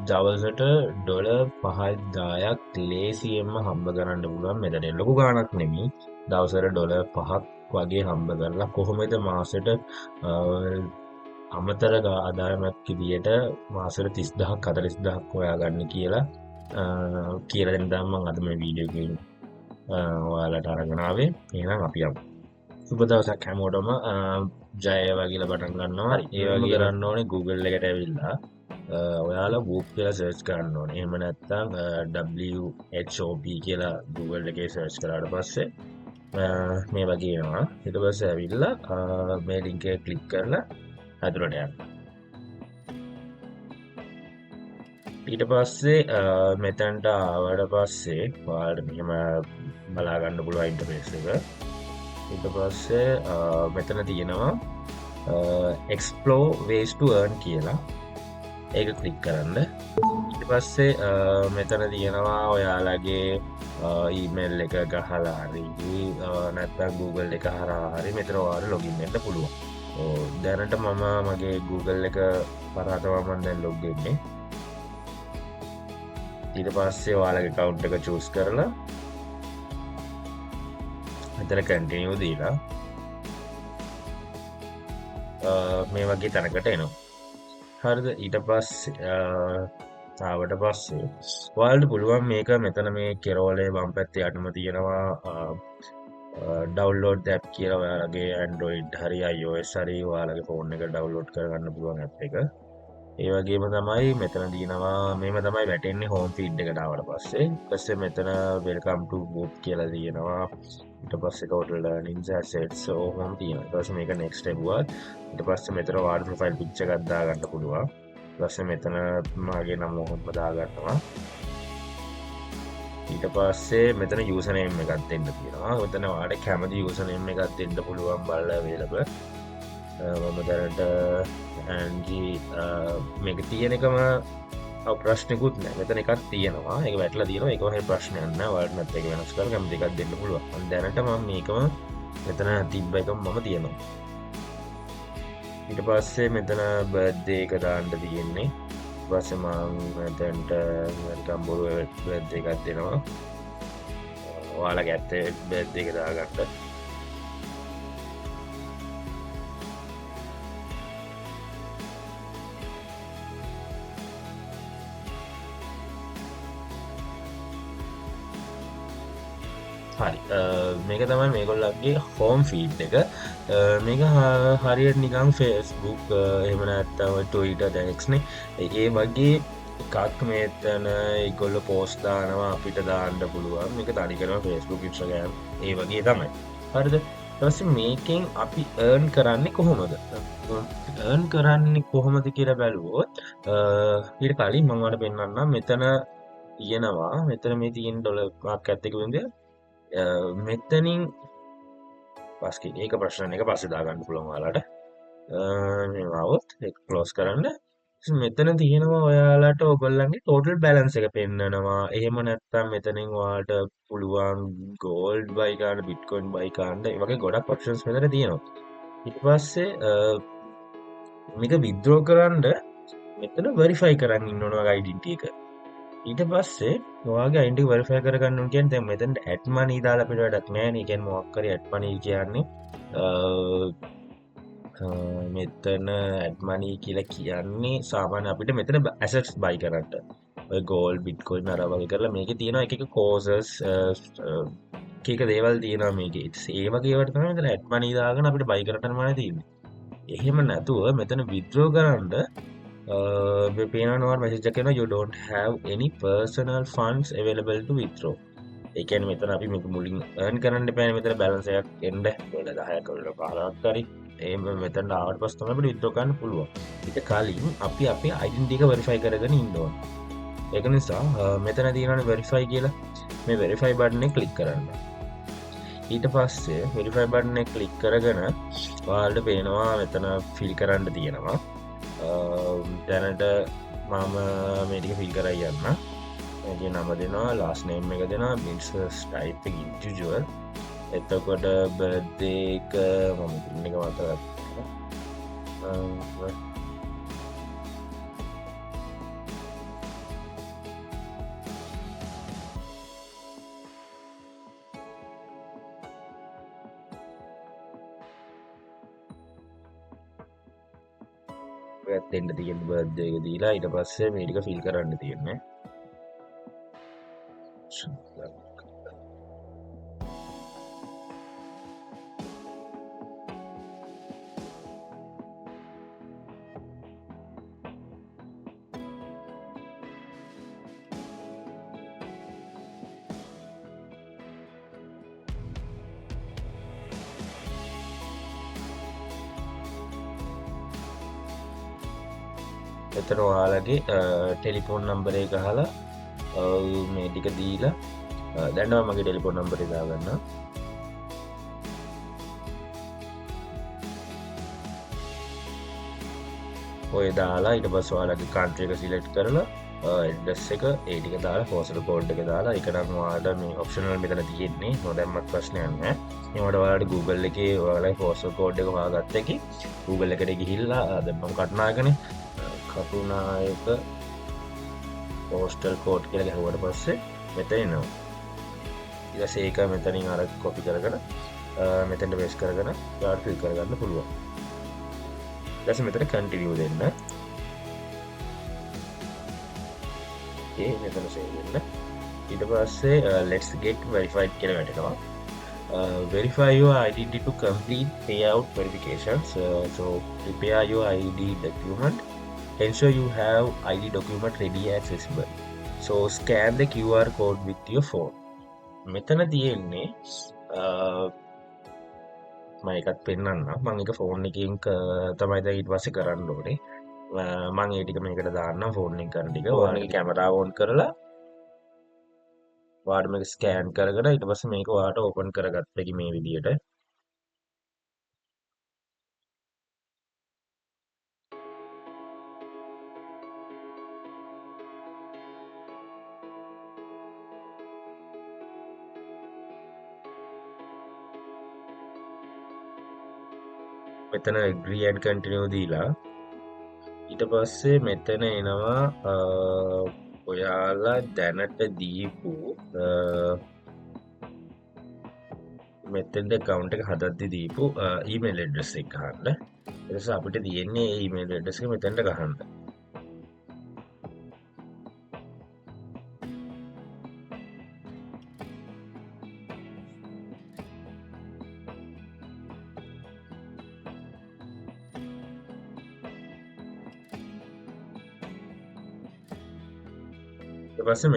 දවසට $5,000ක් ලේසියෙන්ම හම්බ කරන්න පුළුවන්. මෙතන ලොකු ගාණක් නෙමෙයි. දවසට $5ක් වගේ හම්බ කරලා කොහොමද මාසෙට අමතර ආදායමක් විදියට මාසෙට 30,000ක් 40,000ක් හොයාගන්න කියලා කියලා දෙන්න තමයි මම අද මේ වීඩියෝ එකෙන් ඔයාලට අරගෙන ආවේ. එහෙනම් අපි යමු. සුබ දවසක් හැමෝටම. ජය වේවා කියලා පටන් ගන්නවා. හරි. ඒ වගේ කරන්න ඕනේ Google එකට ඇවිල්ලා ඔයාලා Whoop කියලා සර්ච් කරන්න ඕනේ. එහෙම නැත්නම් WHOP කියලා Google එකේ සර්ච් කරාට පස්සේ මේ වගේ එනවා. ඊට පස්සේ ඇවිල්ලා මේ ලින්ක් එක ක්ලික් කරලා ඇතුළට යන්න. ඊට පස්සේ මෙතනට ආවට පස්සේ ඔයාලට මෙහෙම බලා ගන්න පුළුවන් ඉන්ටර්ෆේස් එක. ඊට පස්සේ මෙතන තියෙනවා explore ways to earn කියලා. ඒක ක්ලික් කරන්න. ඊට පස්සේ මෙතන තියෙනවා ඔයාලගේ ඊමේල් එක ගහලා හරි නැත්නම් Google එක හරහා හරි මෙතන ඔයාලට ලොගින් වෙන්න පුළුවන්. දැනට මම මගේ Google එක හරහා තමයි මම දැන් ලොග් වෙන්නේ. ඊට පස්සේ ඔයාලගේ account එක choose කරලා මෙතන continue දීලා මේ වගේ තැනකට එනවා. හරිද? ඊට පස්සේ ආවට පස්සේ ඔයාලට පුළුවන් මේක මෙතන මේ කෙරෝලේ වම් පැත්තේ යටම තියෙනවා ඩවුන්ලෝඩ් ඇප් කියලා. ඔයාලගේ Android හරි iOS හරි ඔයාලගේ ෆෝන් එකට ඩවුන්ලෝඩ් කරගන්න පුළුවන් ඇප් එක. ඒ වගේම තමයි මෙතන තියෙනවා මේම තමයි වැටෙන්නේ හෝම් ෆීඩ් එකට ආවට පස්සේ. ඊට පස්සේ මෙතන welcome to Whoop කියලා තියෙනවා. ඊට පස්සේ total earnings assets ඔහොම තියෙනවා. ඊට පස්සේ මේක next ලැබුවත් ඊට පස්සේ මෙතන ඔයාලට ප්‍රොෆයිල් පික්චර් එකක් දාගන්න පුළුවන්. ඊට පස්සේ මෙතන මගේ නම ඔහොම දාගන්නවා. ඊට පස්සේ මෙතන යූසර් නේම් එකක් දෙන්න තියෙනවා. මෙතන ඔයාලට කැමති යූසර් නේම් එකක් දෙන්න පුළුවන් බලලා available. මම දැනට Angie මේක තියෙන එකම ප්‍රශ්නකුත් නෑ. මෙතන එකක් තියෙනවා. ඒක වැටලා තියෙනවා. ඒක වගේ ප්‍රශ්නයක් නෑ. ඔයාලට නැත්නම් ඒක වෙනස් කරලා කැමති එකක් දෙන්න පුළුවන්. මම දැනට මේකම මෙතන තිබ්බ එකම මම තියෙනවා. ඊට පස්සේ මෙතන බර්ත්ඩේ එක දාන්න තියෙන්නේ. ඊට පස්සේ මම මෙතනට නිකන් බොරු බර්ත්ඩේ එකක් දෙනවා. ඔයාලගේ ඇත්තේ බර්ත්ඩේ එක දාගන්න. හරි. මේක තමයි මේගොල්ලන්ගේ හෝම් ෆීඩ් එක. මේක හරියට නිකන් Facebook, එහෙම නැත්නම් Twitter දැන් X නේ. ඒ වගේ එකක් මෙතන ඒගොල්ලෝ පෝස්ට් දානවා අපිට දාන්න පුළුවන්. මේක තනිකරම Facebook, Instagram ඒ වගේ තමයි. හරිද? ඊට පස්සේ මේකෙන් අපි earn කරන්නේ කොහොමද? earn කරන්නේ කොහොමද කියලා බැලුවොත් ඊට කලින් මම ඔයාලට පෙන්නන්නම් මෙතන තියෙනවා. මෙතන මේ තියෙන ඩොලර් මාක් එකත් එක්ක වෙනද? මෙතනින් පස්කේ ඒක ප්‍රශ්න එක පස්සේ දාගන්න පුළුවන් ඔයාලට. මේ ආවොත් ඒක ක්ලෝස් කරන්න. ඉතින් මෙතන තියෙනවා ඔයාලට ඔයගොල්ලන්ගේ ටෝටල් බැලන්ස් එක පෙන්නනවා. එහෙම නැත්නම් මෙතනින් ඔයාලට පුළුවන් ගෝල්ඩ් බයි කරන්න, බිට්කොයින් බයි කරන්න, ඒ වගේ ගොඩක් ඔප්ෂන්ස් මෙතන තියෙනවා. ඊට පස්සේ මේක විත්ඩ්‍රෝ කරන්න මෙතන වෙරිෆයි කරන් ඉන්න ඕන ඔයාගේ ඩෙන්ටිටි එක. ඊට පස්සේ ඔයාගේ ඩෙන්ටිටි එක වෙරිෆයි කරගන්න ඕන කියන්නේ දැන් මෙතනට ඇඩ් මනි දාලා අපිට වැඩක් නෑ නේ. ඒ කියන්නේ මොකක් හරි ඇඩ් මනි කියන්නේ මෙතන ඇඩ් මනි කියලා කියන්නේ සාමාන්‍ය අපිට මෙතන ඇසට්ස් බයි කරන්න. ඔය ගෝල්ඩ්, බිට්කොයින් අර වගේ කරලා මේකේ තියෙනවා එක එක කෝසස්, එක එක දේවල් තියෙනවා මේකේ. ඊට පස්සේ ඒ වගේ ඒවාට තමයි මෙතන ඇඩ් මනි දාගෙන අපිට බයි කරන්න මනේ තියෙන්නේ. එහෙම නැතුව මෙතන විත්ඩ්‍රෝ කරන්න මේ පේනවා නෝර් මැසේජ් එකක් එනවා you don't have any personal funds available to withdraw. ඒ කියන්නේ මෙතන අපි මේක මුලින් earn කරන්න එපානේ. මෙතන බැලන්ස් එකක් එන්න ඩොලර් 10ක් ඩොලර් 15ක් හරි. එහෙම මෙතනට ආවට පස්සේ තමයි අපිට withdraw කරන්න පුළුවන්. ඊට කලින් අපි අපේ ඩෙන්ටිටි එක වෙරිෆයි කරගෙන ඉන්න ඕනේ. ඒක නිසා මෙතන තියෙනවනේ වෙරිෆයි කියලා. මේ වෙරිෆයි බටන් එක ක්ලික් කරන්න. ඊට පස්සේ වෙරිෆයි බටන් එක ක්ලික් කරගෙන ඔයාලට පේනවා මෙතන ෆිල් කරන්න තියෙනවා. දැනට මම මේ ටික ෆිල් කරලා යන්න. මේකේ නම දෙනවා, ලාස්ට් නේම් එක දෙනවා, බිස්නස් ටයිප් එක ඉන්ඩිවිජුවල්. එතකොට බර්ත්ඩේ එක මම ඉන්න එක මතක ඔයත් දෙන්න තියෙන බර්ත්ඩේ එක දීලා ඊට පස්සේ මේ ටික ෆිල් කරන්න තියෙන්නේ. එතන ඔයාලගේ ටෙලිෆෝන් නම්බර් එක ගහලා මේ ටික දීලා දැන් මම මගේ ටෙලිෆෝන් නම්බර් එක දාගන්න. ඔය දාලා ඊට පස්සේ ඔයාලගේ කන්ට්‍රි එක සිලෙක්ට් කරලා ඇඩ්‍රස් එක ඒ ටික දාලා පෝස්ටල් කෝඩ් එක දාලා ඒක නම් ඔයාලට මේ ඔප්ෂනල් මෙතන තියෙන්නේ නොදැම්මත් ප්‍රශ්නයක් නෑ. ඒවට ඔයාලට Google එකේ ඔයාලගේ පෝස්ටල් කෝඩ් එක හොයාගත්ත එකේ Google එකට ගිහිල්ලා දැන් මම කටුනායකනේ කටුනායක පෝස්ටල් කෝඩ් කියලා ගැහුවට පස්සේ මෙතන එනවා. ඊට පස්සේ ඒක මෙතනින් අර කොපි කරගෙන මෙතෙන්ට පේස්ට් කරගෙන ඔයාලට ෆිල් කරගන්න පුළුවන්. ඊට පස්සේ මෙතන කන්ටිනියු දෙන්න. ඒ මෙතන සේව් වෙන්න. ඊට පස්සේ let's get verified කියලා වැටෙනවා. Verify your identity to complete payout verifications. So prepare your ID document. Ensure you have ID document ready and accessible. So scan the QR code with your phone. මෙතන තියෙන්නේ මම එකක් පෙන්නන්නම්. මම ඒක phone එකකින් තමයි දැන් ඊට පස්සේ කරන්න ඕනේ. මම ඒ ටික මේකට දාන්නම් ෆෝන් එකෙන් කරන ටික. ඔයාලගේ කැමරාව ඔන් කරලා ඔයාලට මේක ස්කෑන් කරගෙන ඊට පස්සේ මේක ඔයාලට ඕපන් කරගත්ත හැකි මේ විදියට. මෙතන agree and continue දීලා ඊට පස්සේ මෙතන එනවා ඔයාලා දැනට දීපු මෙතෙන්ට account එක හදද්දි දීපු email address එක ගහන්න. ඊට පස්සේ අපිට තියෙන්නේ ඒ email address එක මෙතෙන්ට ගහන්න. ඊට පස්සේ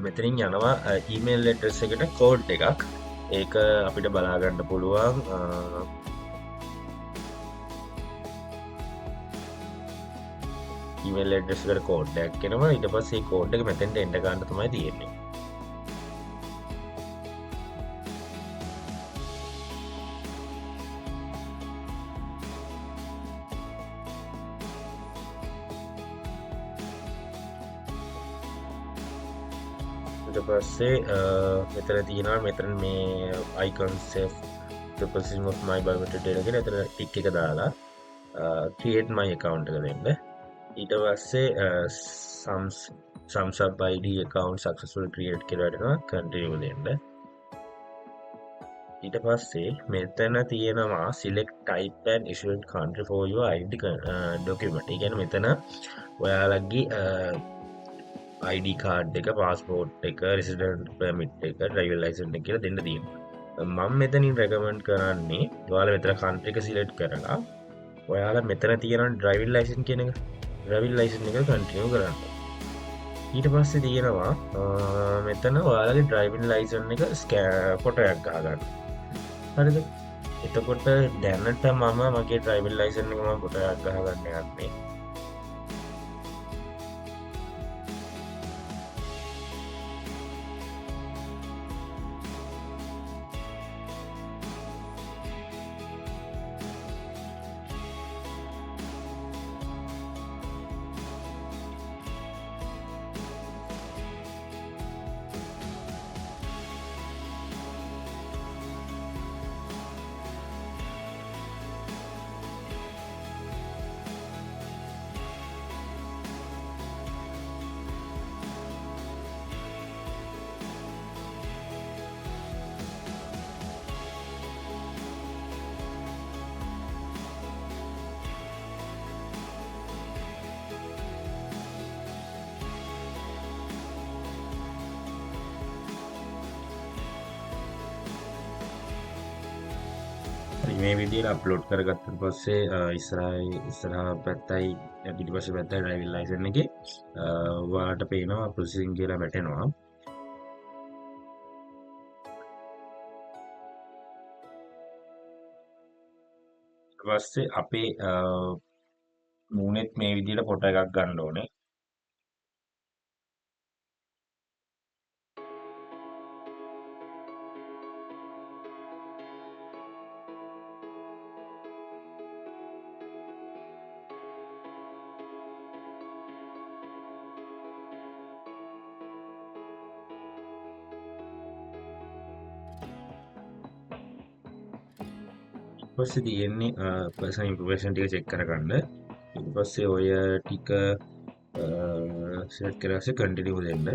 මෙතනින් යනවා email address එකට කෝඩ් එකක්. ඒක අපිට බලා ගන්න පුළුවන් email address එකට කෝඩ් එකක් එනවා. ඊට පස්සේ ඒ කෝඩ් එක මෙතෙන්ට එන්ටර් කරන්න තමයි තියෙන්නේ. ඊට පස්සේ මෙතන තියෙනවා මෙතන මේ icon save the position of my biometric data කියලා එතන ටික් එක දාලා create my account එක දෙන්න. ඊට පස්සේ Sumsub ID account successfully create කියලා වැටෙනවා, continue දෙන්න. ඊට පස්සේ මෙතන තියෙනවා select type and issuing country for your ID document. ඒ කියන්නේ මෙතන ඔයාලගේ ID card එක, passport එක, resident permit එක, driving license එක කියලා දෙන්න තියෙනවා. මම මෙතනින් රෙකමන්ඩ් කරන්නේ ඔයාලා මෙතන country එක සිලෙක්ට් කරලා ඔයාලා මෙතන තියෙන driving license කියන එක, driving license එක කන්ටිනියු කරන්න. ඊට පස්සේ තියෙනවා මෙතන ඔයාලගේ driving license එක ෆොටෝ එකක් ගහගන්න. හරිද? එතකොට දැනට මම මගේ driving license එක මම ෆොටෝ එකක් ගහගන්න යන්නේ. මේ විදිහට අප්ලෝඩ් කරගත්තට පස්සේ ඉස්සරහා පැත්තයි පිටිපස්ස පැත්තයි ඩ්‍රයිවිං ලයිසන් එකේ ඔයාලට පේනවා ප්‍රොසෙසිං කියලා වැටෙනවා. ඊට පස්සේ අපේ මූණෙත් මේ විදිහට ෆොටෝ එකක් ගන්න ඕනේ. පස්සේ තියෙන්නේ පර්සනල් ඉන්ෆර්මේෂන් ටික චෙක් කරගන්න. ඊට පස්සේ ඔය ටික සෙට් කරලා පස්සේ කන්ටිනියු දෙන්න.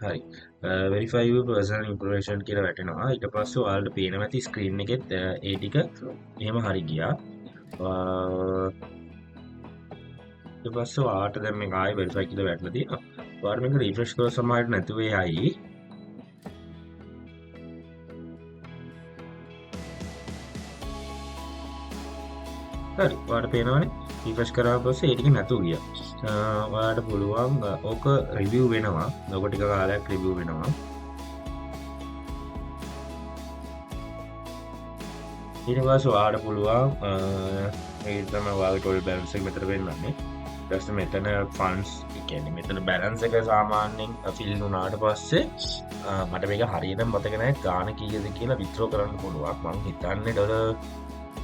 හරි. වෙරිෆයි your personal information කියලා වැටෙනවා. ඊට පස්සේ ඔයාලට පේනවා ඇති ස්ක්‍රීන් එකෙත් ඒ ටික එහෙම හරි ගියා. ඊට පස්සේ ඔයාලට දැන් මේක ආයෙ වෙරිෆයි කියලා වැටලා තියෙනවා. ඔයාලට මේක රිෆ්‍රෙෂ් කරලා සමහරවිට නැතුව යයි. හරි, ඔයාලට පේනවනේ රිෆ්‍රෙෂ් කරාට පස්සේ ඒ ටික නැතුව ගියා. ඔයාලට පුළුවන් ඕක රිවිව් වෙනවා. ඕක ටික කාලයක් රිවිව් වෙනවා. ඊට පස්සේ ඔයාලට පුළුවන් මේ තමයි ඔයාගේ ටෝටල් බැලන්ස් එක මෙතන පෙන්නන්නේ. ඊට පස්සේ මෙතන ෆන්ඩ්ස්, ඒ කියන්නේ මෙතන බැලන්ස් එක සාමාන්‍යයෙන් ෆිල් වුණාට පස්සේ මට මේක හරියටම මතක නෑ ගාන කීයද කියලා විත්ඩ්‍රෝ කරන්න පුළුවන්. මං හිතන්නේ ඩොලර්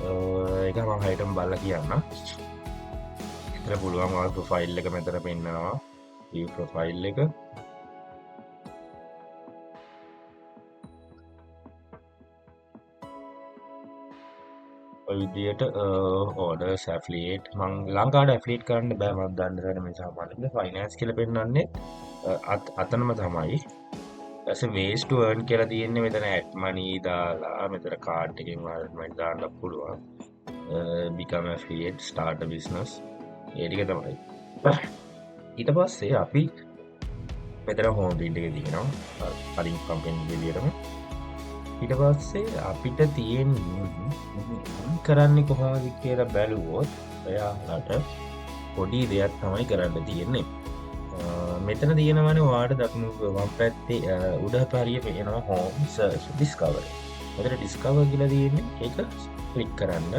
ඒක මං හරියටම බලලා කියන්නම්. මෙතන පුළුවන් ඔයාගේ ප්‍රොෆයිල් එක මෙතන පෙන්නනවා. view profile එක. ඔය විදියට orders affiliate මං ලංකාවට affiliate කරන්න බෑ මං දන්න තරමට මේ සාමාන්‍යයෙන් ෆයිනෑන්ස් කියලා පෙන්නන්නේ අතනම තමයි. ඊට පස්සේ ways to earn කියලා තියෙන්නේ මෙතන add money දාලා මෙතන කාඩ් එකෙන් ඔයාලට money දාන්න පුළුවන්. Become affiliate, start a business. ඒ ටික තමයි. ඊට පස්සේ අපි මෙතන හෝම් ෆීඩ් එක තියෙනවා. කලින් කම්පැනි විදියටම. ඊට පස්සේ අපිට තියෙන්නේ කරන්නේ කොහොමද කියලා බැලුවොත් ඔයාලට පොඩි දෙයක් තමයි කරන්න තියෙන්නේ. මෙතන තියෙනවනේ ඔයාලට දකුණු වම් පැත්තේ උඩ හරිය පේනවා හෝම් සර්ච් ඩිස්කවර්. මෙතන ඩිස්කවර් කියලා තියෙන්නේ, ඒක ක්ලික් කරන්න.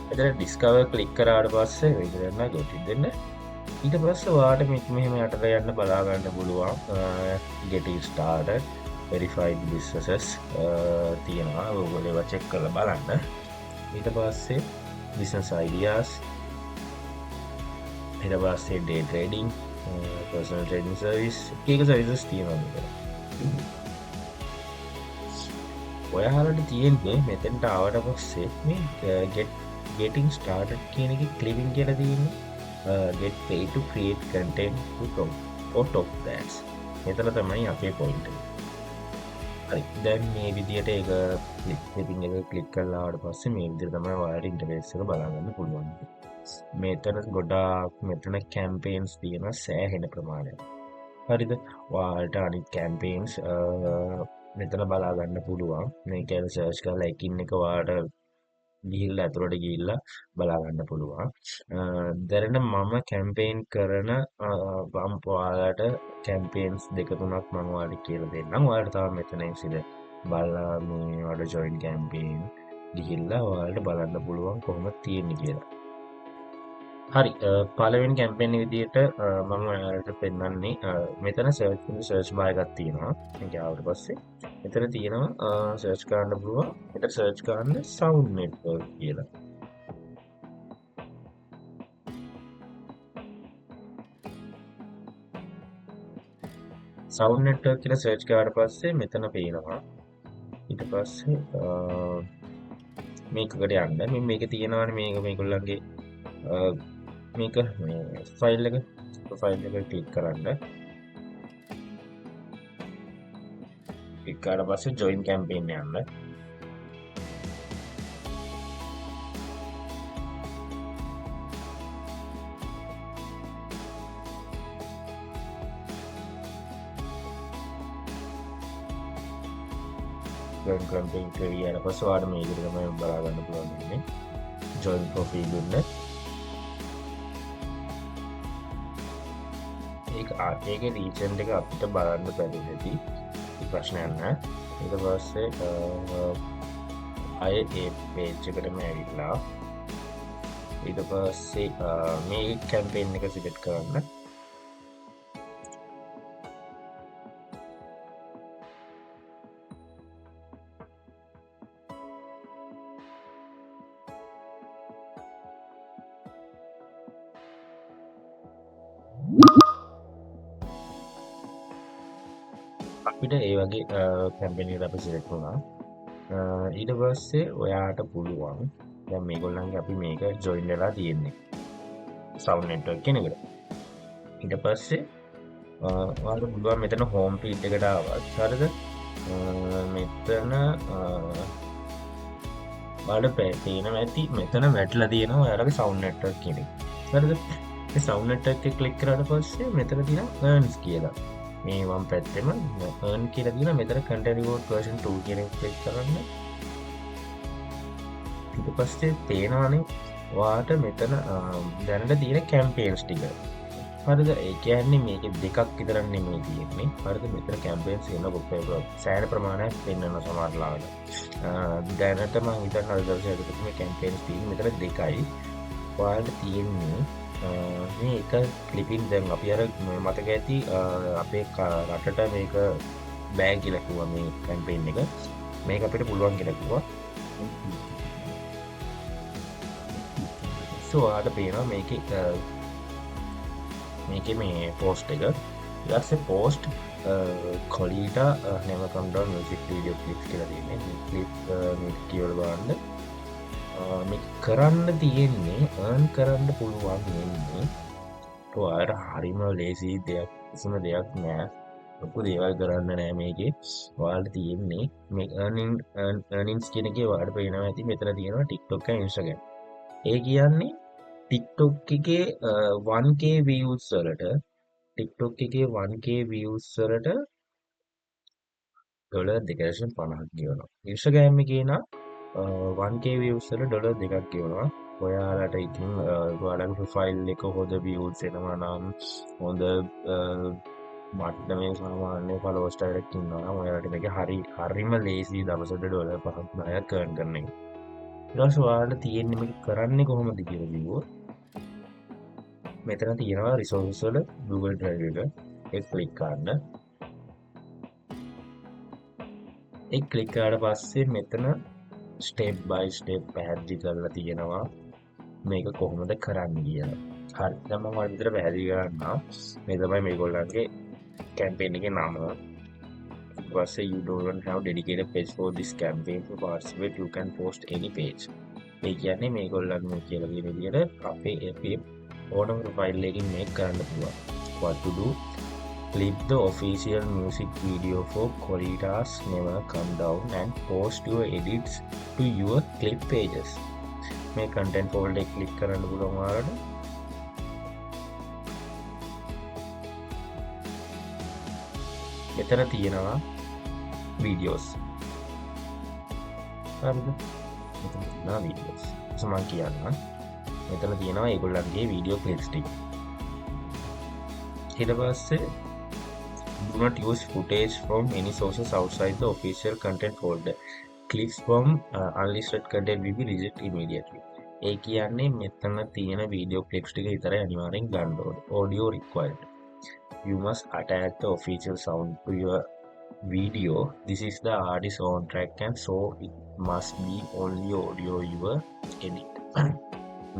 මෙතන ඩිස්කවර් ක්ලික් කරාට පස්සේ මේක දැන් ගොඩ දෙන්න. ඊට පස්සේ ඔයාලට මෙහෙම යටට යන්න බලා ගන්න පුළුවන්. Getting started, verified businesses තියෙනවා. ඔයගොල්ලෝ ඒවා චෙක් කරලා බලන්න. ඊට පස්සේ business ideas, ඊට පස්සේ day trading, personal trading service, එක එක services තියෙනවා මෙතන. ඔයාලට තියෙන්නේ මෙතෙන්ට ආවට පස්සේ මේ getting started කියන එකේ clicking කියලා තියෙන්නේ. Get paid to create content to top or top brands. මෙතන තමයි අපේ point එක. හරි, දැන් මේ විදියට ඒක ක්ලිපින් එක ක්ලික් කරලා ආවට පස්සේ මේ විදියට තමයි ඔයාලට ඉන්ටර්ෆේස් එක බලා ගන්න පුළුවන්. මෙතන ගොඩාක් මෙතන කැම්පේන්ස් තියෙනවා සෑහෙන ප්‍රමාණයක්. හරිද? ඔයාලට අනිත් කැම්පේන්ස් මෙතන බලා ගන්න පුළුවන්. මේ කියන්නේ සර්ච් කරලා එකින් එක ඔයාලට ගිහිල්ලා ඇතුළට ගිහිල්ලා බලා ගන්න පුළුවන්. දැනට මම කැම්පේන් කරන මම ඔයාලට කැම්පේන්ස් දෙක තුනක් මම ඔයාලට කියලා දෙන්නම්. ඔයාලට තව මෙතන ඉඳලා බලලා මේ ඔයාලට ජොයින් කැම්පේන් ගිහිල්ලා ඔයාලට බලන්න පුළුවන් කොහොමද තියෙන්නේ කියලා. හරි, පළවෙනි කැම්පේන් එක විදියට මම ඔයාලට පෙන්වන්නේ මෙතන සර්ච් කරන සර්ච් බාර් එකක් තියෙනවා. මේක ආවට පස්සේ මෙතන තියෙනවා සර්ච් කරන්න පුළුවන්. මෙතන සර්ච් කරන්න සවුන්ඩ් නෙට්වර්ක් කියලා. සවුන්ඩ් නෙට්වර්ක් කියලා සර්ච් කරාට පස්සේ මෙතන පේනවා. ඊට පස්සේ මේකකට යන්න. මේක තියෙනවානේ මේක මේගොල්ලන්ගේ මේක මේ ෆයිල් එක ප්‍රොෆයිල් එක ක්ලික් කරන්න. ක්ලික් කරාට පස්සේ ජොයින් කැම්පේන් යන්න. කැම්පේන් එකට ගියාට පස්සේ ඔයාලට මේ විදිහට තමයි බලා ගන්න පුළුවන් වෙන්නේ. ජොයින් ප්‍රොෆයිල් දුන්න. ඒක ඒකේ රීජන් එක අපිට බලන්න බැරි වෙති. ඒ ප්‍රශ්නයක් නෑ. ඊට පස්සේ ආයේ ඒ පේජ් එකටම ඇවිල්ලා ඊට පස්සේ මේ කැම්පේන් එක සිලෙක්ට් කරන්න. අපිට ඒ වගේ කැම්පේන් එකට අපි සිලෙක්ට් වුණා. ඊට පස්සේ ඔයාට පුළුවන් දැන් මේගොල්ලන්ගේ අපි මේක ජොයින් වෙලා තියෙන්නේ සවුන්ඩ් නෙට්වර්ක් කියන එකට. ඊට පස්සේ ඔයාලට පුළුවන් මෙතන හෝම් ෆීඩ් එකට ආවත් හරිද? මෙතන ඔයාලට පේනවා ඇති මෙතන වැටලා තියෙනවා ඔයාලගේ සවුන්ඩ් නෙට්වර්ක් කියන එක. හරිද? මේ සවුන්ඩ් නෙට්වර්ක් එක ක්ලික් කරාට පස්සේ මෙතන තියෙනවා earns කියලා. මේ වම් පැත්තෙම earn කියලා තියෙනවා. මෙතන content reward version 2 කියන එක ක්ලික් කරන්න. ඊට පස්සේ පේනවනේ ඔයාට මෙතන දැනට තියෙන කැම්පේන්ස් ටික. හරිද? ඒ කියන්නේ මේකේ දෙකක් විතරක් නෙමෙයි තියෙන්නේ. හරිද? මෙතන කැම්පේන්ස් එන සෑහෙන ප්‍රමාණයක් පෙන්වනවා සමහර ලාවට. දැනට මං හිතන්නේ අද දවසේ ඇතුළත මේ කැම්පේන්ස් තියෙන්නේ මෙතන දෙකයි. ඔයාලට තියෙන්නේ මේ එක ක්ලිපින් දැන් අපි අර මතක ඇති අපේ රටට මේක බෑ කියලා කිව්වා මේ කැම්පේන් එක. මේක අපිට පුළුවන් කියලා කිව්වා. ඔයාලට පේනවා මේකේ මේ පෝස්ට් එක. ඊට පස්සේ post කොලීටා never come down music video clips කියලා තියෙන්නේ. මේ ක්ලිප් මේක කියවලා බලන්න. මේක කරන්න තියෙන්නේ earn කරන්න පුළුවන් වෙන්නේ ඔයාලට හරිම ලේසි දෙයක්, කිසිම දෙයක් නෑ, ලොකු දේවල් කරන්න නෑ මේකේ. ඔයාලට තියෙන්නේ මේ earnings කියන එකේ ඔයාලට පේනවා ඇති මෙතන තියෙනවා TikTok and Instagram. ඒ කියන්නේ TikTok එකේ 1K views වලට, TikTok එකේ 1K views වලට ඩොලර් දෙක දශම පනහක් ගෙවනවා. Instagram එකේ නම් 1K views වල ඩොලර් දෙකක් ගෙවනවා. ඔයාලට ඉතින් ඔයාලගේ ප්‍රොෆයිල් එක හොඳ views එනවා නම්, හොඳ මට්ටමේ සාමාන්‍ය ෆලෝවර්ස් ටිකක් ඉන්නවා නම් ඔයාලට මේක හරිම ලේසි දවසට ඩොලර් පහක් දහයක් earn කරන එක. ඊට පස්සේ ඔයාලට තියෙන්නේ මේක කරන්නේ කොහොමද කියලා කිව්වොත් මෙතන තියෙනවා රිසෝසස් වල Google Drive එක. ඒක ක්ලික් කරන්න. ඒක ක්ලික් කරාට පස්සේ මෙතන ස්ටෙප් බයි ස්ටෙප් පැහැදිලි කරලා තියෙනවා මේක කොහොමද කරන්න කියලා. හරි, දැන් මම ඔයාලට විතර පැහැදිලි කරන්නම්. මේ තමයි මේගොල්ලන්ගේ කැම්පේන් එකේ නම. ඊට පස්සේ you don't have dedicated page for this campaign to participate, you can post any page. ඒ කියන්නේ මේගොල්ලන් මේ කියලා තියෙන විදිහට අපේ ඕනම ප්‍රොෆයිල් එකකින් මේක කරන්න පුළුවන්. What to do? Clip the official music video for Colitas Never Come Down and post your edits to your clip pages. මේ content folder එක click කරන්න පුළුවන් ඔයාලට. මෙතන තියෙනවා videos. හරිද? මෙතන තියෙනවා videos. මම කියන්නම්. මෙතන තියෙනවා ඒගොල්ලන්ගේ video clips ටික. ඊට පස්සේ do not use footage from any sources outside the official content folder. Clips from unlisted content will be rejected immediately. ඒ කියන්නේ මෙතන තියෙන video clips ටික විතරයි අනිවාර්යෙන් ගන්න ඕනේ. Audio required. You must attach the official sound to your video. This is the artist's own track and so it must be only audio you edit.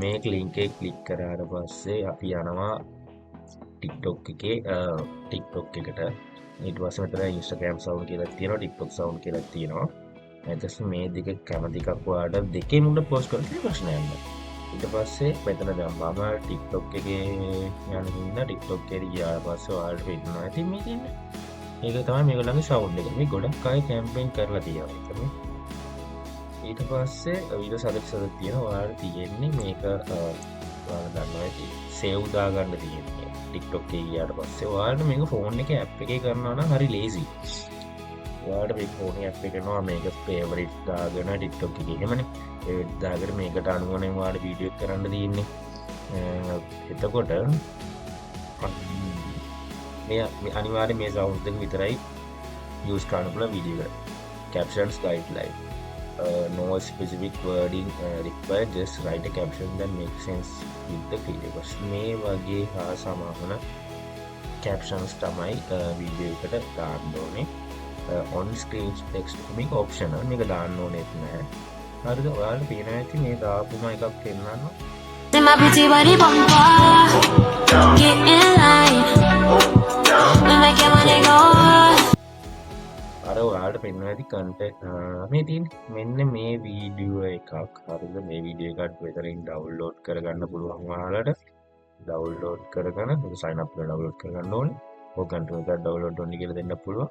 මේ link එක click කරාට පස්සේ අපි යනවා TikTok TikTok එකට. ඊට පස්සේ මෙතන Instagram sound කියලා තියෙනවා, TikTok sound කියලා තියෙනවා. ඊට පස්සේ මේ දෙක කැමති එකක් ඔයාලට දෙකේම උඩ පෝස්ට් කරන්න කිසි ප්‍රශ්නයක් නෑ. ඊට පස්සේ මෙතන දැන් මම TikTok එකේ යන හින්දා TikTok එකට ගියාට පස්සේ ඔයාලට පේනවා ඇති මේ තියෙන්නේ. මේක තමයි මේගොල්ලන්ගේ සවුන්ඩ් එක. මේ ගොඩක් අය කැම්පේන් කරලා තියෙනවා ඒක මේ. ඊට පස්සේ වීඩියෝ සදක් සදක් තියෙනවා. ඔයාලට තියෙන්නේ මේක ඔයාලා දන්නවා ඇති සේව් දාගන්න තියෙන්නේ. TikTok එකේ ගියාට පස්සේ ඔයාලට මේක ෆෝන් එකේ ඇප් එකේ කරනවා නම් හරි ලේසි. ඔයාලට මේ ෆෝන් ඇප් එක එනවා මේක ෆේවරිට් දාගෙන TikTok එකේ එහෙමනේ. ඒ දාගෙන මේකට අනුවනේ ඔයාලට වීඩියෝ එක කරන්න තියෙන්නේ. එතකොට මේ අනිවාර්යයෙන් මේ සවුන්ඩ් එක විතරයි යූස් කරන්න පුළුවන් වීඩියෝ එකට. Captions guideline. No specific wording required, just write a caption that makes sense with the video. මේ වගේ හා සමාන captions තමයි වීඩියෝ එකට දාන්න ඕනේ. On screen text මේක optional, මේක දාන්න ඕනෙත් නෑ. හරිද? ඔයාලට පේනවා ඇති මේ දාපුම එකක් පෙන්නන්න. See my pretty body bumper. Get in line. We make your money go. අර ඔයාලට පෙන්වන්න ඇති කන්ටෙන්ට් මේ තියෙන මෙන්න මේ වීඩියෝ එකක්. හරිද? මේ වීඩියෝ එකත් මෙතනින් ඩවුන්ලෝඩ් කරගන්න පුළුවන් ඔයාලට. ඩවුන්ලෝඩ් කරගෙන මේක සයින් අප් කරලා ඩවුන්ලෝඩ් කරගන්න ඕනේ. ඔය කන්ට්‍රෝල් එකක් ඩවුන්ලෝඩ් ඕනේ කියලා දෙන්න පුළුවන්.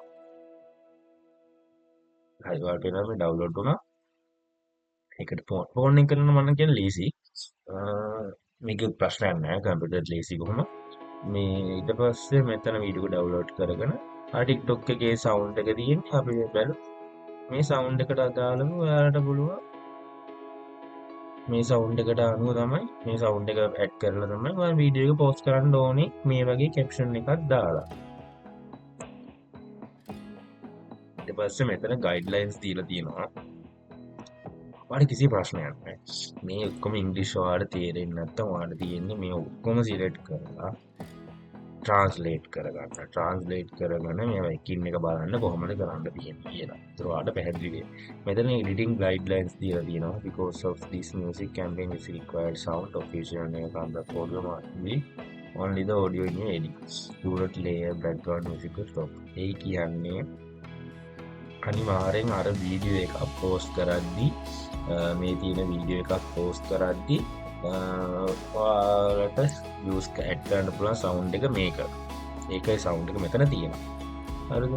හරි, ඔයාලට පේනවා මේ ඩවුන්ලෝඩ් වුණා. ඒකට ෆෝන් එක කරන මම කියන්නේ ලීසි. මේක ප්‍රශ්නයක් නෑ, කම්පියුටර් ලීසි කොහොම. මේ ඊට පස්සේ මෙතන වීඩියෝ එක ඩවුන්ලෝඩ් කරගෙන ආ TikTok එකේ සවුන්ඩ් එක තියෙන්නේ. අපි බලමු. මේ සවුන්ඩ් එකට අදාළව ඔයාලට පුළුවන් මේ සවුන්ඩ් එකට අනුව තමයි මේ සවුන්ඩ් එක ඇඩ් කරලා තමයි ඔයාලා වීඩියෝ එක පෝස්ට් කරන්න ඕනේ මේ වගේ කැප්ෂන් එකක් දාලා. ඊට පස්සේ මෙතන ගයිඩ්ලයින්ස් දීලා තියෙනවා. ඔයාලට කිසි ප්‍රශ්නයක් නැහැ. මේ ඔක්කොම ඉංග්‍රීසි ඔයාලට තේරෙන්නේ නැත්නම් ඔයාලට තියෙන්නේ මේ ඔක්කොම සිලෙක්ට් කරලා ට්‍රාන්ස්ලේට් කරගන්න. ට්‍රාන්ස්ලේට් කරගෙන මේවා එකින් එක බලන්න කොහොමද කරන්න තියෙන්නේ කියලා. ඒතර ඔයාලට පැහැදිලි වෙයි. මෙතන එඩිටිං ගයිඩ්ලයින්ස් දීලා තියෙනවා. Because of this music campaign is required sound official name from the audio must be only the audio in your edit. Do not layer background music to stop. ඒ කියන්නේ අනිවාර්යෙන් අර වීඩියෝ එකක් post කරද්දි, මේ තියෙන video එකක් post කරද්දි, ඔයාලට යූස් ඇඩ් කරන්න පුළුවන් සවුන්ඩ් එක මේක. ඒකයි සවුන්ඩ් එක මෙතන තියෙනවා. හරිද?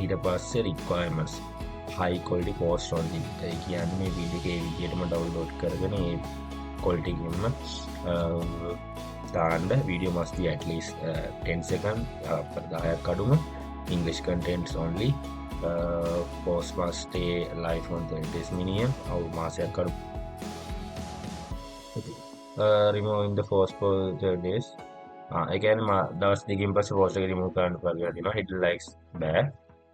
ඊට පස්සේ requirements high quality post only. ඒ කියන්නේ මේ වීඩියෝ එක ඒ විදිහටම ඩවුන්ලෝඩ් කරගෙන ඒ ක්වොලිටි එකෙන්ම දාන්න. Video must be at least 10 second, 10ක් අඩුම. English contents only. Post must stay live on 30 days minimum. අවු මාසයක් අඩු. Remove in the first for 30 days. ඒ කියන්නේ දවස් දෙකකින් පස්සේ පෝස්ට් එක රිමූව් කරන්න පුළුවන් කියලා තියෙනවා. හිඩන් ලයික්ස් බෑ.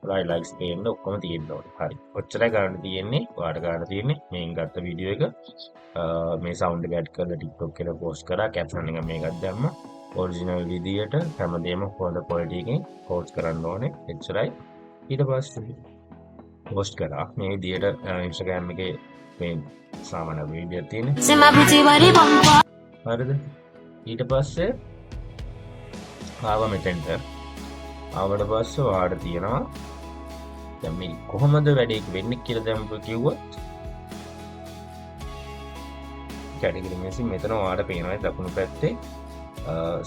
රයිට් ලයික්ස් පේන්න ඔක්කොම තියෙන්න ඕනේ. හරි. ඔච්චරයි ගන්න තියෙන්නේ. ඔයාලට ගන්න තියෙන්නේ මේන් ගත්ත වීඩියෝ එක මේ සවුන්ඩ් එක ඇඩ් කරලා TikTok එකට පෝස්ට් කරා. කැප්ෂන් එක මේකක් දැම්මා. ඔරිජිනල් විදියට හැමදේම හොඳ ක්වොලිටි එකෙන් පෝස්ට් කරන්න ඕනේ. එච්චරයි. ඊට පස්සේ පෝස්ට් කරා. මේ විදියට Instagram එකේ මේ සාමාන්‍ය වීඩියෝ තියෙන්නේ. See my pretty body bumper. හරිද? ඊට පස්සේ ආවා මෙතෙන්ට. ආවට පස්සේ ඔයාලට තියෙනවා දැන් මේ කොහොමද වැඩේ වෙන්නේ කියලා දැන් ඔබ කිව්වොත් කැටගරි මෙසින් මෙතන ඔයාලට පේනවා දකුණු පැත්තේ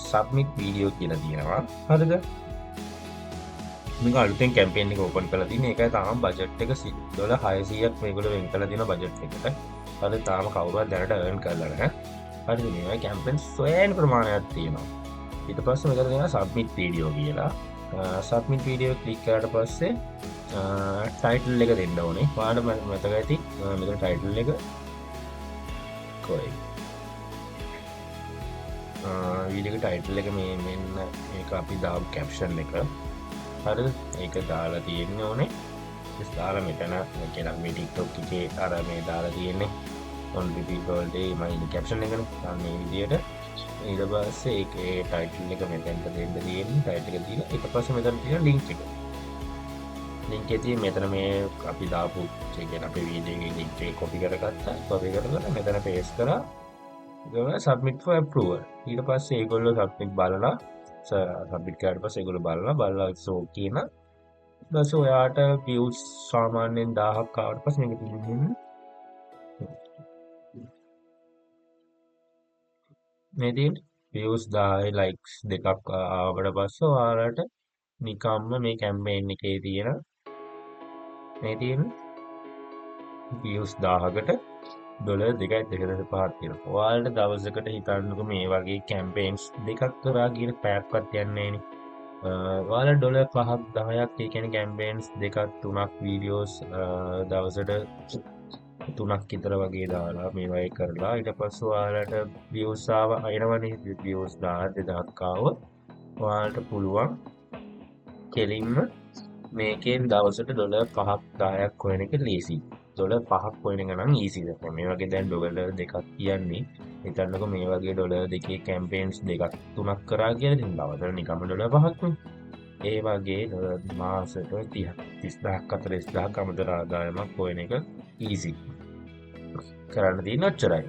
සබ්මිට් වීඩියෝ කියලා තියෙනවා. හරිද? මේක අලුතෙන් කැම්පේන් එක ඕපන් කරලා තියෙන්නේ. ඒකයි තාම බජට් එක ඩොලර් 600ක් මේගොල්ලෝ වෙන් කරලා තියෙනවා බජට් එකට. හරි, තාම කවුරුවත් දැනට අර්න් කරලා නැහැ. හරිද? මේ වගේ කැම්පේන් සොයන ප්‍රමාණයක් තියෙනවා. ඊට පස්සේ මෙතන තියෙනවා සබ්මිට් වීඩියෝ කියලා. සබ්මිට් වීඩියෝ ක්ලික් කරාට පස්සේ ටයිටල් එක දෙන්න ඕනේ. ඔයාලට මතක ඇති මෙතන ටයිටල් එක කොයි වීඩියෝ එක ටයිටල් එක මේ මෙන්න මේක අපි දාපු කැප්ෂන් එක. හරිද? ඒක දාලා තියෙන්න ඕනේ. ඊට දාලා මෙතන මේ කියන්නේ මේ TikTok එකේ අර මේ දාලා තියෙන්නේ on repeat all day මම කැප්ෂන් එකනේ. අන්න මේ විදියට ඊට පස්සේ ඒකේ ටයිටල් එක මෙතෙන්ට දෙන්න තියෙන්නේ. ටයිටල් එක දීලා ඊට පස්සේ මෙතන තියෙන ලින්ක් එක. ලින්ක් එකේ තියෙන මෙතන මේ අපි දාපු ඒ කියන්නේ අපේ වීඩියෝ එකේ ලින්ක් එක කොපි කරගත්තා. කොපි කරලා මෙතන පේස්ට් කරා. ඊට සබ්මිට් ෆෝ ඇප්‍රූවල්. ඊට පස්සේ ඒගොල්ලෝ සබ්මිට් බලලා සබ්මිට් කරාට පස්සේ ඒගොල්ලෝ බලලා බලලා it's okay නම් ඊට පස්සේ ඔයාට views සාමාන්‍යයෙන් 1000ක් ආවට පස්සේ මේක තියෙන්නේ මේ තියෙන views 10 likes දෙකක් ආවට පස්සේ ඔයාලට නිකම්ම මේ කැම්පේන් එකේ තියෙන මේ තියෙන views 1000කට ඩොලර් 2.25ක් තියෙනවා. ඔයාලට දවසකට හිතන්නකෝ මේ වගේ කැම්පේන්ස් දෙකක් කරා කියන පැයක්වත් යන්නේ නෑනේ. ඔයාලා ඩොලර් 5ක් 10ක් ඒ කියන්නේ කැම්පේන්ස් දෙකක් තුනක් වීඩියෝස් දවසට තුනක් විතර වගේ දාලා මේ වගේ කරලා ඊට පස්සේ ඔයාලට වීව්ස් ආව එනවනේ. වීව්ස් 1000 2000ක් ආවොත් ඔයාලට පුළුවන් කෙලින්ම මේකෙන් දවසට ඩොලර් 5ක් 10ක් හොයන එක ලේසි. ඩොලර් 5ක් හොයන එක නම් ඊසි දෙයක්. මේ වගේ දැන් ඩොලර් දෙකක් කියන්නේ හිතන්නකෝ මේ වගේ ඩොලර් දෙකේ කැම්පේන්ස් දෙකක් තුනක් කරා කියලා ඉතින් දවසට නිකම්ම ඩොලර් 5ක් නේ. ඒ වගේ ඩොලර් මාසෙට 30000ක් 40000ක් අමතර ආදායමක් හොයන එක ඊසි. කරන්න තියෙන ඔච්චරයි.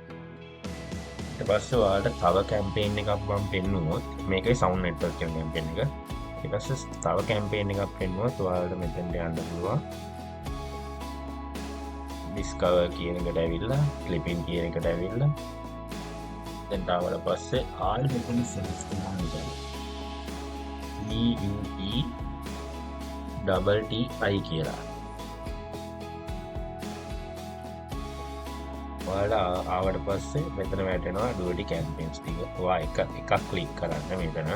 ඊට පස්සේ ඔයාලට තව කැම්පේන් එකක් මම පෙන්නුවොත් මේකේ සවුන්ඩ් නෙට්වර්ක් කියන කැම්පේන් එක. ඊට පස්සේ තව කැම්පේන් එකක් පෙන්නුවොත් ඔයාලට මෙතෙන්ට යන්න පුළුවන්. ඩිස්කවර් කියන එකට ඇවිල්ලා ක්ලිපින් කියන එකට ඇවිල්ලා දැන් ආවට පස්සේ ආයෙ මෙතන සර්ච් කරන්න ඕනේ. D U E double T I කියලා. ඔයාලා ආවට පස්සේ මෙතන වැටෙනවා ඩුවටි කැම්පේන්ස් ටික. ඔයා එකක් ක්ලික් කරන්න මෙතන.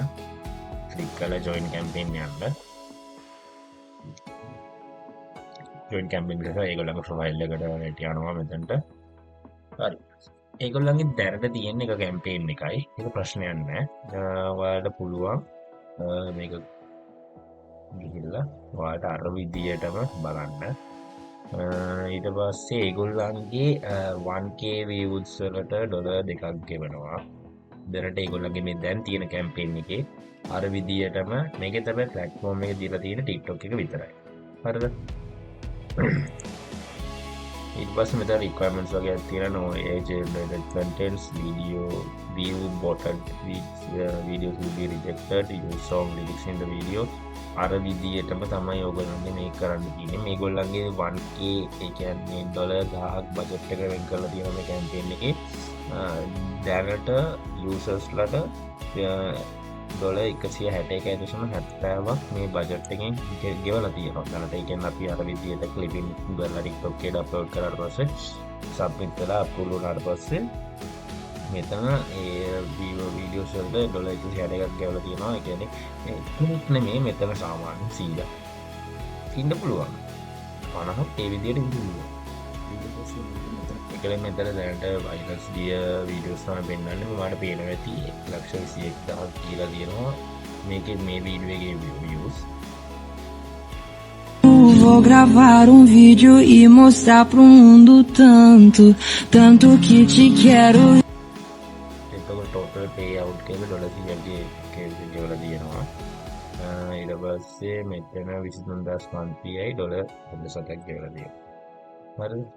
ක්ලික් කරලා ජොයින් කැම්පේන් යන්න. ජොයින් කැම්පේන් කරලා ඒගොල්ලන්ගේ ප්‍රොෆයිල් එකට වැටි යනවා මෙතනට. හරි. ඒගොල්ලන්ගේ දැනට තියෙන එක කැම්පේන් එකයි. ඒක ප්‍රශ්නයක් නෑ. ඔයාලට පුළුවන් මේක ගිහිල්ලා ඔයාලට අර විදියටම බලන්න. ඊට පස්සේ ඒගොල්ලන්ගේ 1K views වලට ඩොලර් දෙකක් ගෙවනවා. දැනට ඒගොල්ලන්ගේ මේ දැන් තියෙන කැම්පේන් එකේ අර විදියටම මේකේ තමයි ප්ලැට්ෆෝම් එක දීලා තියෙන TikTok එක විතරයි. හරිද? ඊට පස්සේ මෙතන රික්වයර්මන්ට්ස් වගේ එකක් තියෙනවා. No age related contents, video view botted videos will be rejected, use song lyrics in the video. අර විදියටම තමයි ඔයගොල්ලන්ගේ මේක කරන්න තියෙන්නේ. මේගොල්ලන්ගේ 1K ඒ කියන්නේ ඩොලර් 1000ක් බජට් එක වෙන් කරලා තියෙනවා මේ කැම්පේන් එකේ. දැනට යූසර්ස්ලට ඩොලර් එකසිය හැට එකයි දශම හැත්තෑවක් මේ බජට් එකෙන් ගෙවලා තියෙනවා. දැනට ඒ කියන්නේ අපි අර විදියට ක්ලිපින් කරලා TikTok එකට අප්ලෝඩ් කරාට පස්සේ සබ්මිට් කරලා අප්‍රූවල් වුණාට පස්සේ මෙතන ඒ වීඩියෝස් වලට ඩොලර් එකසිය හැට එකක් ගෙවලා තියෙනවා. ඒ කියන්නේ කෙනෙක් නෙමෙයි මෙතන සාමාන්‍ය 100ක් ඉන්න පුළුවන්. 50ක් ඒ විදියට ඉන්න පුළුවන්. ඊට පස්සේ ඒකෙන් මෙතන දැනට වෛරස් ගිය වීඩියෝස් තමයි පෙන්වන්නේ. ඔයාලට පේනවා ඇති එක් ලක්ෂ විසි එක් දහයක් කියලා තියෙනවා මේකේ මේ වීඩියෝ එකේ views. Vou gravar um vídeo e mostrar pro mundo tanto, tanto que te quero. එතකොට ටෝටල් පේ අවුට් එක ඩොලර් සීයක් ගෙවලා තියෙනවා. ඊට පස්සේ මෙතන විසිතුන්දාස් පන්සීයයි ඩොලර් හතක් ගෙවලා තියෙනවා. හරිද?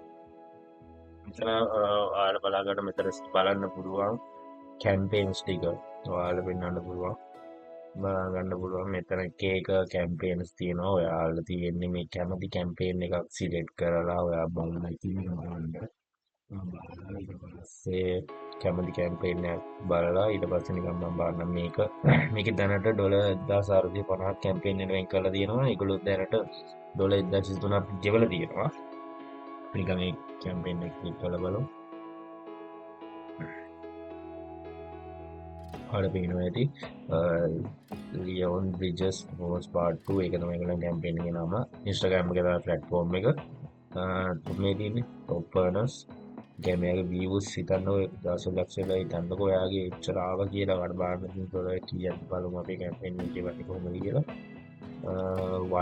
මෙතන ඔයාලා බලාගන්න මෙතන බලන්න පුළුවන් කැම්පේන්ස් ටික ඔයාලා පෙන්වන්න පුළුවන්. බලා ගන්න පුළුවන් මෙතන එක එක කැම්පේන්ස් තියෙනවා. ඔයාලා තියෙන්නේ මේ කැමති කැම්පේන් එකක් සිලෙක්ට් කරලා ඔයා බලන්න ඉතින් බලන්න. බලලා ඊට පස්සේ කැමති කැම්පේන් එකක් බලලා ඊට පස්සේ නිකන් මම බලන්නම් මේක දැනට ඩොලර් එක්දාස් අරසිය පනහක් කැම්පේන් එකට වෙන් කරලා තියෙනවා. ඒගොල්ලෝ දැනට ඩොලර් එක්දාස් විසිතුනක් ගෙවලා තියෙනවා. නිකන් මේ කැම්පේන් එක ක්ලික් කරලා බලමු. ඔයාලට පේනවා ඇති ලියොන් බ්‍රිජස් පෝස්ට් පාර්ට් 2 ඒක තමයි ඒගොල්ලන් කැම්පේන් එකේ නම. Instagram එකේ තමයි ප්ලැට්ෆෝම් එක. මේ තියෙන්නේ টොප් අර්නර්ස්. කියන්නේ එයාගේ වීව්ස් හිතන්න ඔය දස ලක්ෂ වෙලා හිතන්නකෝ ඔයාගේ එච්චර ආවා කියලා. ඔයාලට බලන්න තියෙන ඩොලර් කීයක්ද බලමු අපේ කැම්පේන් එකේ වගේ කොහොමද කියලා.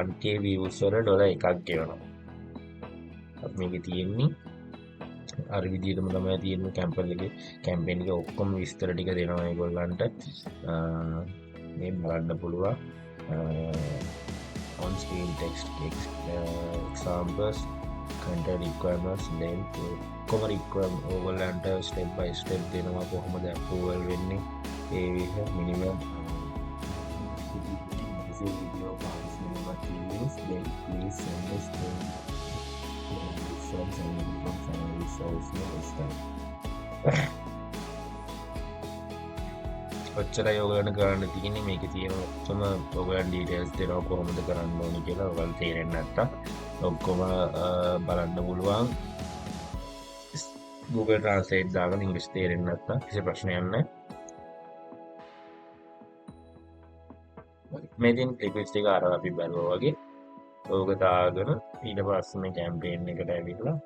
1K views වල ඩොලර් එකක් ගෙවනවා. අපි මේකේ තියෙන්නේ අර විදිහටම තමයි තියෙන්නේ කැම්පේන් එකේ. කැම්පේන් එකේ ඔක්කොම විස්තර ටික දෙනවා ඒගොල්ලන්ට. මේ බලන්න පුළුවන්. On screen text examples, content requirements, length ඔක්කොම requirement ඕගොල්ලන්ට step by step දෙනවා කොහොමද approval වෙන්නේ ඒ විදිහ minimum video files minimum then please send us the some resource. ඔච්චරයි ඔයගොල්ලන්ට කරන්න තියෙන්නේ. මේකේ තියෙන ඔක්කොම ඔයගොල්ලන් ඩීටේල්ස් දෙනවා කොහොමද කරන්න ඕනි කියලා. ඔයගොල්ලෝ තේරෙන්නේ නැත්තම් ඔක්කොම බලන්න පුළුවන්. Google Translate දාගෙන ඉංග්‍රීසි තේරෙන්නේ නැත්තම් කිසි ප්‍රශ්නයක් නැහැ. මේ තියෙන ක්ලිප්ස් ටික අර අපි බැලුවා වගේ ඕක දාගෙන ඊට පස්සේ මේ කැම්පේන් එකට ඇවිල්ලා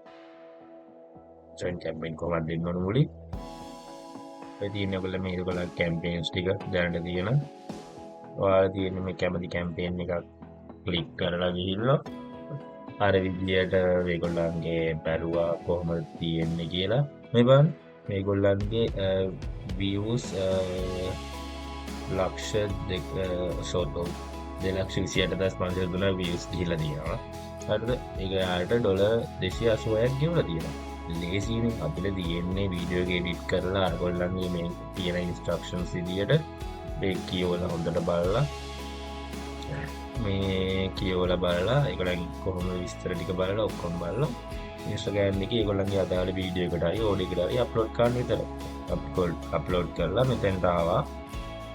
ජොයින් කැම්පේන් කොහොමද දෙන්න ඕන මුලින්. ඔය තියෙන ඔයගොල්ලෝ මේ ඔයගොල්ලෝ කැම්පේන්ස් ටික දැනට තියෙන ඔයාලා තියෙන මේ කැමති කැම්පේන් එකක් ක්ලික් කරලා ගිහිල්ලා අර විදියට මේගොල්ලන්ගේ බැලුවා කොහොමද තියෙන්නේ කියලා. මේ බලන්න මේගොල්ලන්ගේ views ලක්ෂ දෙක සෝටෝ 228,503 views ගිහිල්ලා තියෙනවා. හරිද? ඒක යාට ඩොලර් 286ක් ගෙවලා තියෙනවා. ලේසියිනේ අපිට තියෙන්නේ වීඩියෝ එක එඩිට් කරලා අරගොල්ලන්ගේ මේ තියෙන ඉන්ස්ට්‍රක්ෂන්ස් විදියට මේ කියවලා හොඳට බලලා මේ කියවලා බලලා ඒගොල්ලන් කොහොම විස්තර ටික බලලා ඔක්කොම බලලා Instagram එකේ ඒගොල්ලන්ගේ අදාළ වීඩියෝ එකට හරි ඕඩියෝ එකට හරි අප්ලෝඩ් කරන්න විතරයි. අප්ලෝඩ් කරලා මෙතෙන්ට ආවා,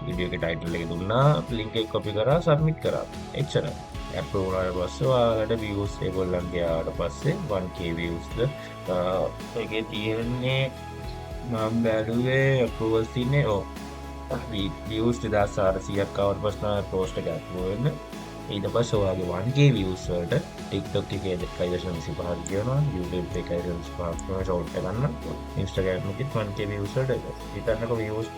වීඩියෝ එකේ ටයිටල් එක දුන්නා, ලින්ක් එක කොපි කරා, සබ්මිට් කරා. එච්චරයි. ඇප්‍රූව් වුණාට පස්සේ ඔයාලට views ඒගොල්ලන්ගේ ආවට පස්සේ 1K views ද ඒකේ තියෙන්නේ මම බැලුවේ ඇප්‍රූවල්ස් තින්නේ ඔව් views 2400ක් ආවට පස්සේ තමයි පෝස්ට් එක ඇප්‍රූව් වෙන්නේ. ඊට පස්සේ ඔයාගේ 1K views වලට TikTok එකේ 2.25ක් කියනවා, YouTube එකේ 2.25ක් කියනවා ෂෝට් එක ගන්න, Instagram එකෙත් 1K views වලට හිතන්නකෝ views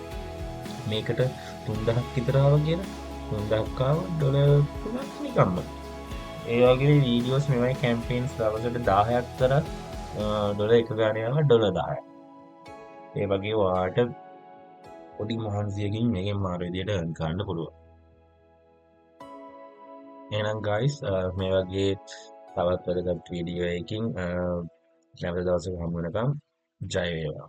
මේකට 3000ක් විතර ආවා කියලා. 3000ක් ආව ඩොලර් 3ක් නිකම්ම. ඒ වගේ වීඩියෝස් මෙවයි කැම්පේන්ස් දවසට 10ක් විතර ඩොලර් එක ගානේ ආවා ඩොලර් 10ක්. ඒ වගේ ඔයාට පොඩි මහන්සියකින් මේකෙන් මාර විදියට earn කරන්න පුළුවන්. එහෙනම් ගයිස්, මේ වගේ තවත් වැදගත් වීඩියෝ එකකින් නැවත දවසක හමු වෙනකම් ජය වේවා.